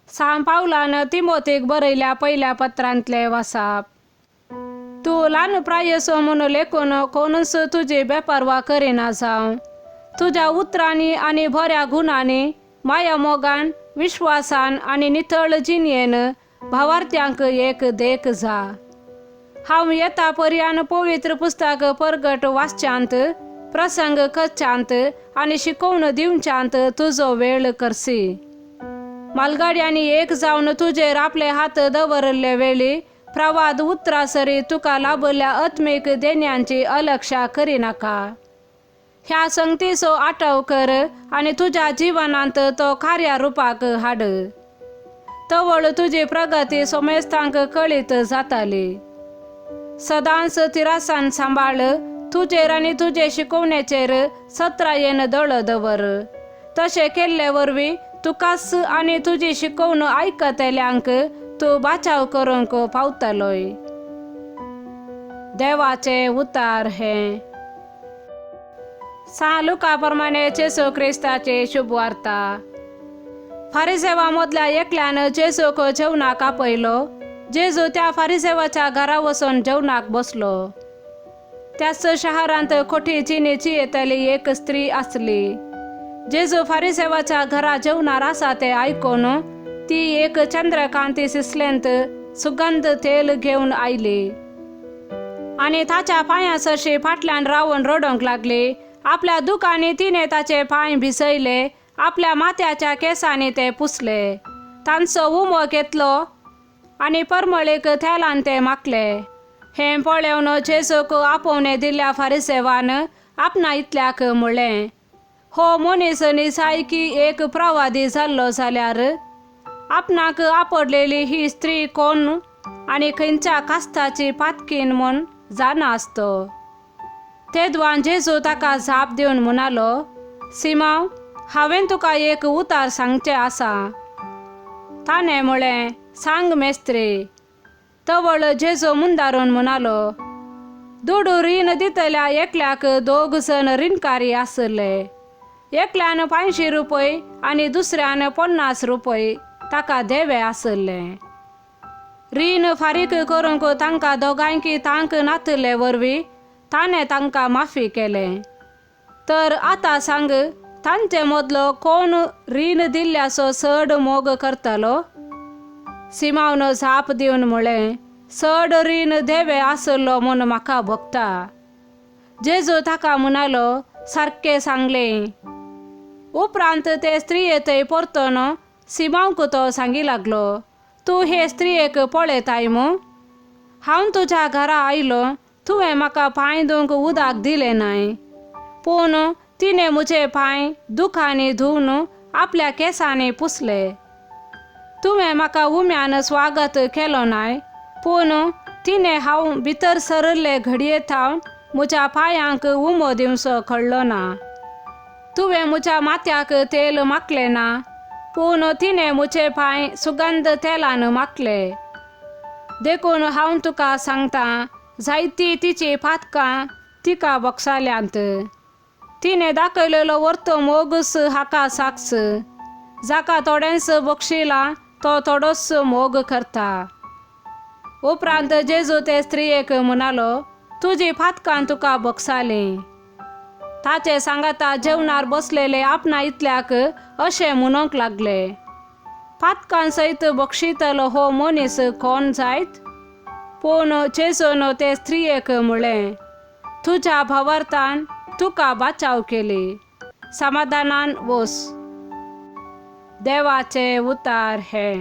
सांव पावलान तिमोतीक बरयल्या पयल्या पत्रांतलें वासाप. तूं ल्हान प्रायसो म्हूण लेखून कोणूच तुजी बेपर्वा करिना जावं. तुज्या उतरांनी आनी बऱ्या गुणांनी, माया मोगान, विश्वासान आनी नितळ जिणयेन भावार्थ्यांक एक देख जा. हांव येता पर्यान पवित्र पुस्तक परगट वाचच्यांत, प्रसंग करच्यांत आनी शिकोवन दिवच्यांत तुजो वेळ करसी. मालगाड्यांनी एक जावन तुजेर आपले हात दवरिल्ले वेळी प्रवाद उतरां सरी तुका लाभल्या आत्मीक देण्यांची अलक्षा करिनाका. ह्या संगतीचो आटव कर आनी तुज्या जिवनांत तो कार्या रुपाक हाड. तवळ तुजी प्रगती सोमेस्तांक कळीत जाताली. सदांच तिरासान सांबाळ, तुजेर आनी तुजे शिकोवणेचेर सत्रायेन दोळो दवर. तशें केल्ले वरवीं तुकाच आनी तुजी शिकोवण आयकतल्यांक तूं बाचाव करूंक पावतलोय. देवाचें उतार हें. सां लुका प्रमाणे जेजू क्रिस्ताची शुभवार्ता. फारिसेवा मदल्या एकल्यान जेजूक जेवणाक आपयलो. जेजू त्या फारिसेवाच्या घरा वचून जेवणाक बसलो. त्याच शहरांत खोटी जिणी जियेतली एक स्त्री आसली. जेजू फारिसेवाच्या घरा जेवणार आसा तें आयकून ती एक चंद्रकांती सिसलेंत सुगंध तेल घेवन आयली आनी ताच्या पांयां सरशी फाटल्यान रावन रडोवंक लागली. आपल्या दुकांनी तिणें ताचे पांय भिजयले, आपल्या माथ्याच्या केंसांनी ते पुसले, तांचो उमो घेतलो आनी परमळीक तेलान ते माखले. हें पळोवन जेजूक आपोवणें दिल्ल्या फारिसेवान आपणा इतल्याक म्हणलें, हो मनीस निजायकी एक प्रवादी जाल्लो जाल्यार आपणाक आपडलेली ही स्त्री कोण आनी खंयच्या कास्ताची पातकीन म्हूण जाणा आसतो. तेदवान जेजू ताका जाप दिवन म्हणालो, सिमांव, हांवें तुका एक उतार सांगचें आसा. ताणें म्हळें, सांग मेस्त्री. तवळ जेजू मुंदारून म्हणालो, दुडू रीण दितल्या एकल्याक दोग जण रिणकारी आसले. एकल्यान 500 रुपये आनी दुसऱ्यान 50 रुपये ताका देवे आसले. रीण फारीक करूंक तांकां दोगांयकी तांक नातिल्ले वरवीं ताणें तांकां माफी केलें. तर आतां सांग, तांचे मदलो कोण रीण दिल्ल्याचो चड मोग करतलो? सिमांवन जाप दिवन म्हळें, चड रीण देवे आसलो म्हूण म्हाका भोगता. जेजू ताका म्हणालो, सारकें सांगलें. उपरांत ते स्त्रिये थंय परतून सिमांवक तो सांगी लागलो, तूं हे स्त्रियेक पळयताय मू? हांव तुज्या घरा आयलो, तुवें म्हाका पांय धुवंक उदक दिलें नाय, पूण तिणें म्हजे पांय दुखांनी धुवन आपल्या केंसांनी पुसले. तुवें म्हाका उम्यान स्वागत केलो नाय, पूण तिणें हांव भितर सरिल्ले घडये थावन म्हज्या पांयांक उमो दिवचो कळ्ळो ना. तुवें म्हज्या माथ्याक तेल माखलें ना, पूण तिणें म्हजे पांय सुगंध तेलान माखले. देखून हांव तुका सांगता, जायती तिची पातकां तिका बक्षाल्यांत. तिणें दाखयलेलो वर्तो मोगूच हाका साक्ष. जाका थोडेंच बक्षिलां तो थोडोच मोग करता. उपरांत जेजू ते स्त्रियेक म्हणालो, तुजी पातकां तुका बक्षालीं. ताचे सांगाता जेवणार बसलेले आपणा इतल्याक अशें म्हणूंक लागले, पातकां सयत बक्षितलो हो मनीस कोण जायत? पूण जेजून ते स्त्रियेक म्हळें, तुज्या भावार्थान तुका बाचाव केली, समाधानान वस. देवाचे उतार हे.